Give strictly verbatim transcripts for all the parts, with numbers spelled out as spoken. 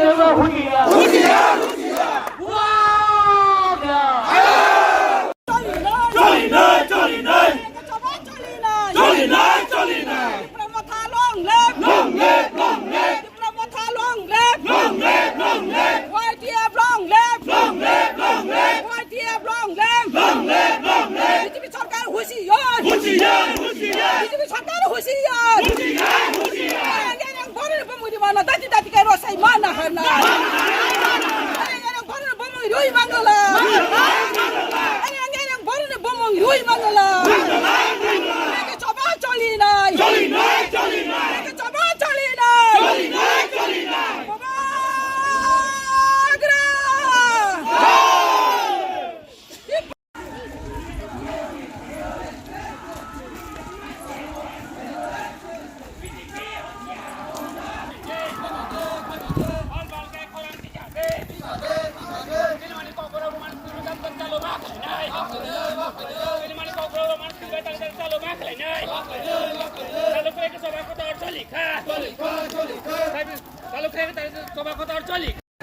হুঁশিয়ার, হুঁশিয়ার। চলি নাই, চলি নাই। চলি নাই, চলি নাই। Long live, long live. Long live, long live. Long live, long live. Y T F long live. Long live, long live. Y T F long live. Long live, long live. B J P সরকার হুঁশিয়ার। হুঁশিয়ার, হুঁশিয়ার। B J P সরকার হুঁশিয়ার। হুঁশিয়ার, হুঁশিয়ার। Boroni bumung rwi mano, dati dati khe rosai mana hana. Boroni bumung rwi mano la. Boroni bumung rwi mano la. Choba choli nai. Choli nai, choli nai. Choba choli nai. Choli nai, choli nai. Bubagra.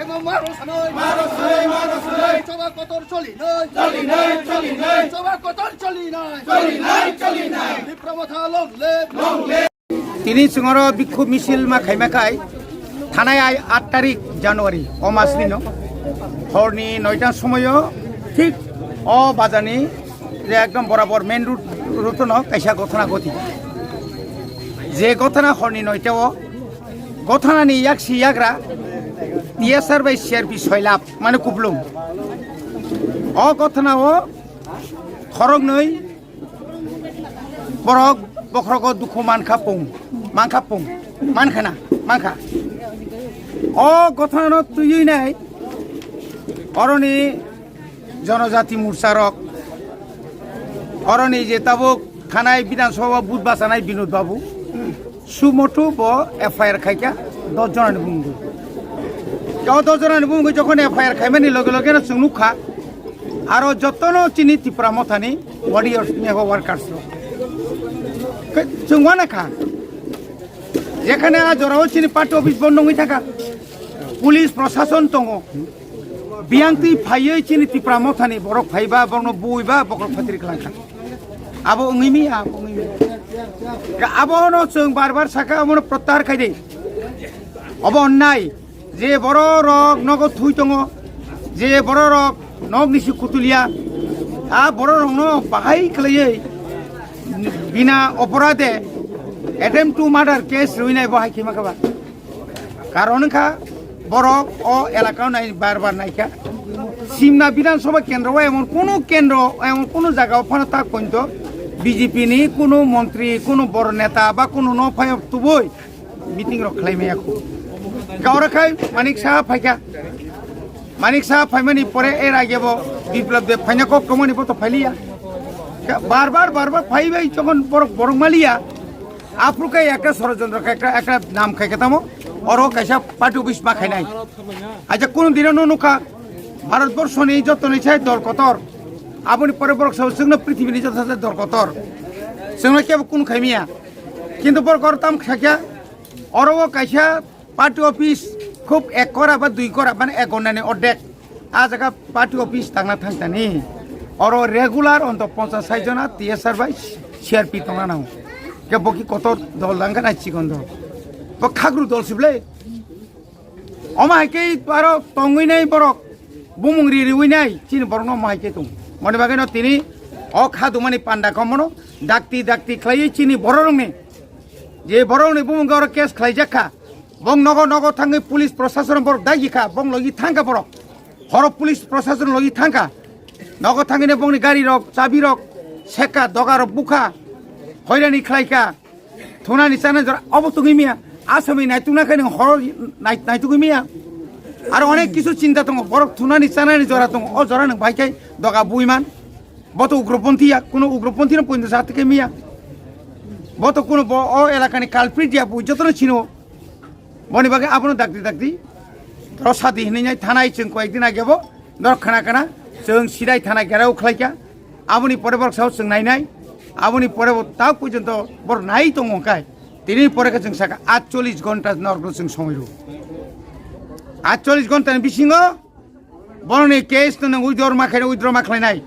Emo maro sanai. Maro sanai, maro sanai. Choba kotor choli nai. Choli nai, choli nai. Choba kotor choli nai. Choli nai, choli nai. Tipra Motha long live. Long live. Tini chwng oro bikhub misil ma khaima khai thanai ai aat tarik January o masni no horni noita somoyo thik o bajani je ekdom borabor main road road no kaisa gothona goti. Je gothona horni noita o Gothanani yaksi yagra T S R bai C R P soilap mane kuplung. O gothanao khoroknwi borok bokhrogo dukhu mankha pung, mankha pung, mankha na, mankha. O gothanano twiwi nai oroni Jonojati Morcha rok, oroni je tabuk thanai Bidhan Sabha booth bachanai Binod Babu, sumotu bo F I R khaikha dos jonani bumungwi. O dos jonani bumungwi jokhon F I R khaimani loge loge no chwng nukha, aro jotono chini Tipra Mothani warriors ni abo workers rok. Khe chwng wanakha, jekhane a jorao chini party office bondo wngwi thangkha, police prosason tongo, Biyang twi phaiwi chini Tipra Mothani borok phaiba, borokno buiba, bokhorok phatri khlangkha. Abo wngwi miya, abo wngwi miya. Abono chwng bar bar sakha, abono prottahar khai di. Obo onnai, je bororok nogo thui tongo, je bororok nok nisi kutulia, a bororokno bahai khlaiwi bina oporade attempt to murder case rwinai bo hai khima kha ba. Karon wngkha borok o elakao nai bar bar naikha. Simna Bidhan Sabha kendro o emon kunu kendro, emon kunu jaga o phano tak pointo B J P ni kunu montri, kunu bor neta ba kunu no phai tubui meeting rok khlai maya khu. Gaura khai Manik Saha phaikha. Manik Saha phaimani pore er age bo Biplab Deb phaina kok tongmani bo to phailiya. Bar bar, bar bar phaibai chokon borok, borok maliya. Aphuru khe ekta sorojontro khe ekta, ekta nam khai khe tamo, oro kaisa party office ma khainai. Acha kunu dino no nukha, Bharat borso ni joto ni sai dol kotor. Aboni pore borok sao chwngno prithibini joto sai dol kotor. Chwngno kebo kunu khaimiya. Kintu borok oro tam khakya, oro o kaisa party office khub ek kora ba dui kora, mane ek gonnani ordek. A jaga party office tangna thangtani. Oro regular onto ponchas sai jona T S R bai C R P tongna nango. Ke boki kotor dol dangka nai chikon dol. Bo khagru dol sible. Omo hai ke aro tongwi nai borok. Bumung ri riwi nai chini borok no omo hai ke tong. Moni bagwi no tini o khadumani panda komono dakti dakti khlaiwi chini borok rokni. Je borok ni bumung oro case khlai jakha. Bong nogo nogo thangwi police prosason borok dagi kha. Bong logi thangka borok. Horo police prosason logi thangkha. Nogo thangwi bongni gari rok, chabi rok, sekha, doga rok bukha, hoirani khlaikha. Thunani chana jora obo tungwi miya. Asami naitukna khe nwng horo nai-, naitugwi miya. Aro onek kisu chinta tongo. Borok thunani chanani jora tongo. O jora nwng bai khai doga bui man. Bo to ugroponthi ya, kuno ugroponthi no poindo sa thike miya. Bo to kuno bo o elakani culprit ya, bui jotono chino. Boni bagwi abono dakti dakti rosadi hinwi nai thanai chwng koyekdin age bo norok khana khana chwng sidai thana gerao khlaikha. Aboni pore borok sao chwng nainai, aboni pore bo ta porjonto borok nai tongo hwnkhe tini pore khe chwng sakha atchollish ghonta norokno chwng somoi rw. Aatcholish ghonta ni bisingo boroni case no nwng withdraw ma khainai, withdraw ma khlainai.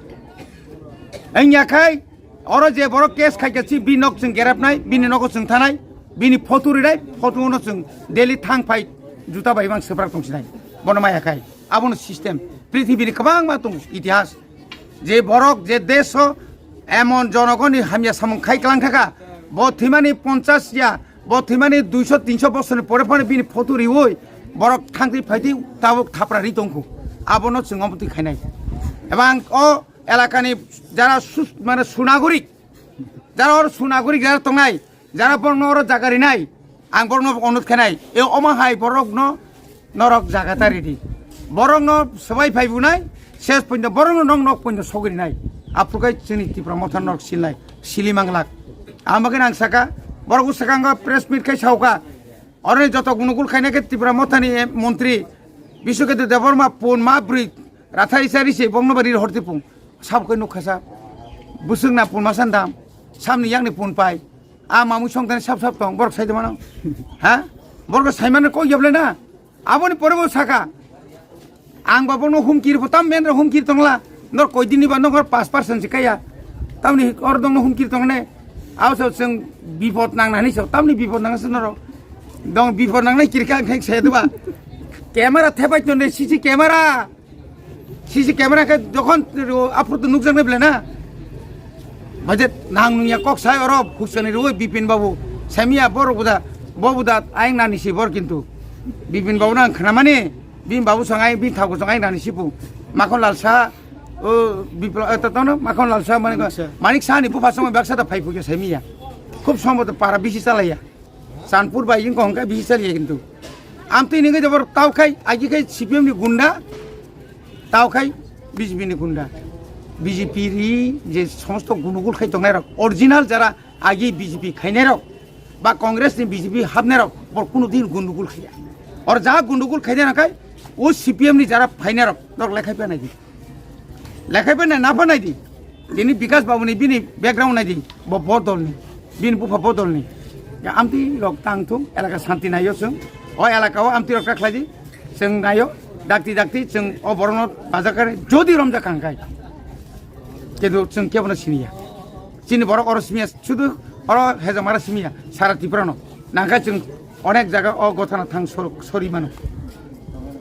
Wngya khai oro je borok case khaikha si bini nok chwng gerapnai, bini nogo chwng thanai, bini photo rinai, photo no chwng daily thang phai juta bai mang swprak tongsinai. Bono maya khai abono system prithibini kwbangma tongo itihas. Je borok je desh o emon jonogoni hamya samung khai klang thaka, bo thwimani ponchas ya, bo thwimani duiso tinso bosorni pore phano bini photo riwi borok thangtwi phaitwi tabuk thapra ri tongkhu. Abono chwng omo twi khainai. Ebang o elakani jara sus-, mane sunagorik, jara or sunagorik jara tongnai, jara borokno oro jaga rinai, ang borokno onut khenai, e omo hai borokno norok jaga ta ridi. Borokno swbai phai bunai, ses pointo borokno nok nok pointo sogri nai. Aphuru kai chini Tipra motha norok silnai, sili manglak. Amagin ang saka, borok swkango press meet kai sauka. Oroni joto gunugul khaina khe Tipra mothani, eh, montri Biswaketri Debbarma pun ma bri rathai sari se bongno bari horti pung. Sabo khe nukha sa. Buswk na pun ma sandam. Samni yakni pun pai. A mamung song tani sap sap tong. Borok sai de mano. Ha? Borok sai mano kok yablai na. Aboni pore bo saka. Ang ba bono humkir bo tam men humkir tongla. Nor koi dini ba nor pas percent si kaya. Tamni or dong humkir tongne. Aw so seng bipot nang nani so. Tamni bipot nang se noro. Dong bipot nang nai kirka ang kheng se duba. Camera thepai tonne C C camera. C C camera khe jokhon aphuru to nukjaknai belai na. Baje nang nungya kok sai oro huksani rwi Bipin babu. Samiya bor buda, bo buda ayang nani si bor kintu. Bipin babu nang khnamani, Bipin babu sangai, Bipin thabu sangai nani sipu. Makhon Lal Saha, o Biplo-, eh, to-, tono Makhon Lal Saha, Manik Saha. Manik Saha ni bupha songma baksa da phai phukya samiya. Khub sombo to para bisi chalaiya. Chanpur bai wngkha hwnkhe bisi chaliya kintu. Amtwi nungwi jabor taukhai, agi khai C P M ni gunda, taukhai B J P ni gunda. B J P ri je somosto gunugul khai tongnai rok, original jara agi B J P khainai rok, ba Congress ni B J P hapnai rok, bor kunu din gunugul khaiya. Or ja gunugul khainai rok khai, o C P M ni jara phainai rok, nok lekhai phainai di. Lekhai bai nai, napha nai di. Tini Bikas Babu ni bini background nai di. Bo bodol ni. Bini bupha bodol ni. Ya amtwi rok tang thung, elaka shanti nai yo chwng. O elaka o amtwi rok ta khlai di. Chwng nai yo, dakti dakti chwng o borok no bajakar jodi romjak kang kai. Kintu chwng kebo no siniya. Chini borok oro simiya, sudu oro hejamara simiya, sara Tripura no. Nangkha chwng onek jaga o gothana thang sor-, sori mano.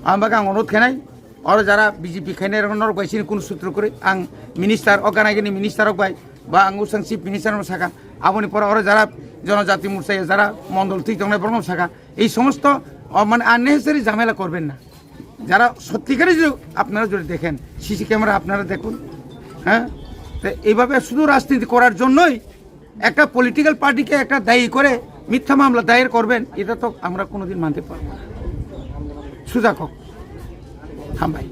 Ang bagwi ang onurodh khenai, Oro jara B J P khainai rok norok bai sini kunu sutro kwrwi. Ang minister, o gana gini minister rok bai, ba ang usang chief minister no saka. Aboni pore oro jara Jonojati Morcha ya jara mondol twi tongnai borok no saka. Ei somosto, o, mane unnecessary jhamela korben na. যারা সত্যিকারে যদি আপনারা যদি দেখেন, CC camera আপনারা দেখুন, হ্যাঁ, তো এইভাবে শুধু রাজনীতি করার জন্যই একটা পলিটিক্যাল পার্টিকে একটা দায়ী করে মিথ্যা মামলা দায়ের করবেন, এটা তো আমরা কোনোদিন মানতে পারবো না। সুজা হোক। হামবাই।